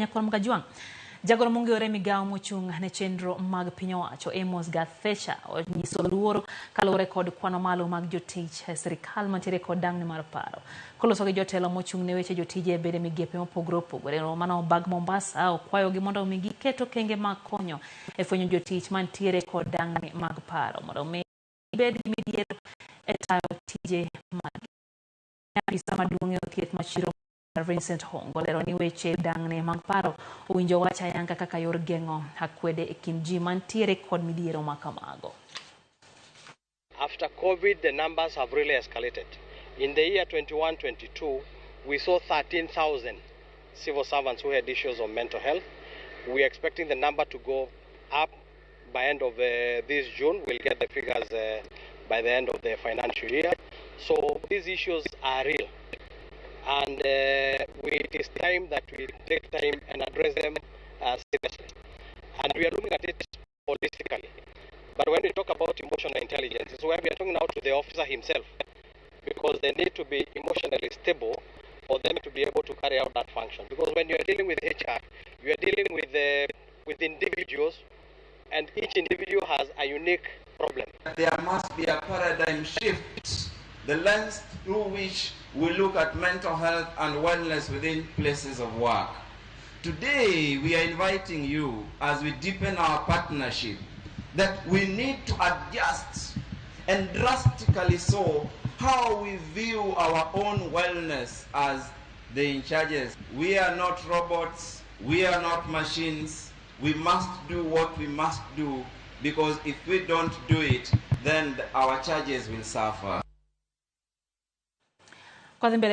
Nyakwar Mkajwang'. Jagoro mong'ere migawo mochung' ne chenro mag piny owacho Amos Gathecha onyiso luoro kaluwore kod kwan mamalo mag jotich e sirikal mantiere kod dang'ni mar paro. Koloso gi jotelo mochung' ne weche jotije e bede migepe mopogore opogore mano bag Mombasa okwayogi mondo omi giket okenge mag konyo e fwenyo jotich mantiere kod dang'ni mag paro mondo omi gibed gi midhiero e tayo tije maggi. Afisa maduong' e od thieth ma Chiro Vincent Hongo lero ni weche dang'ni mag paro owinjo wach ayanga kaka yor geng'o akwede e kind ji mantiere kod midhiero ma kamago. After COVID, the numbers have really escalated. In the year 21-22, we saw 13,000 civil servants who had issues of mental health. We are expecting the number to go up by end of this June. We'll get the figures by the end of the financial year. So these issues are real. And it is time that we take time and address them seriously. And we are looking at it holistically. But when we talk about emotional intelligence, it's where we are talking now to the officer himself, because they need to be emotionally stable for them to be able to carry out that function. Because when you are dealing with HR, you are dealing with individuals, and each individual has a unique problem. There must be a paradigm shift, the lens through which we look at mental health and wellness within places of work. Today, we are inviting you, as we deepen our partnership, that we need to adjust, and drastically so, how we view our own wellness as the in charges. We are not robots, we are not machines. We must do what we must do, because if we don't do it, then our charges will suffer. Kwadhi mbele.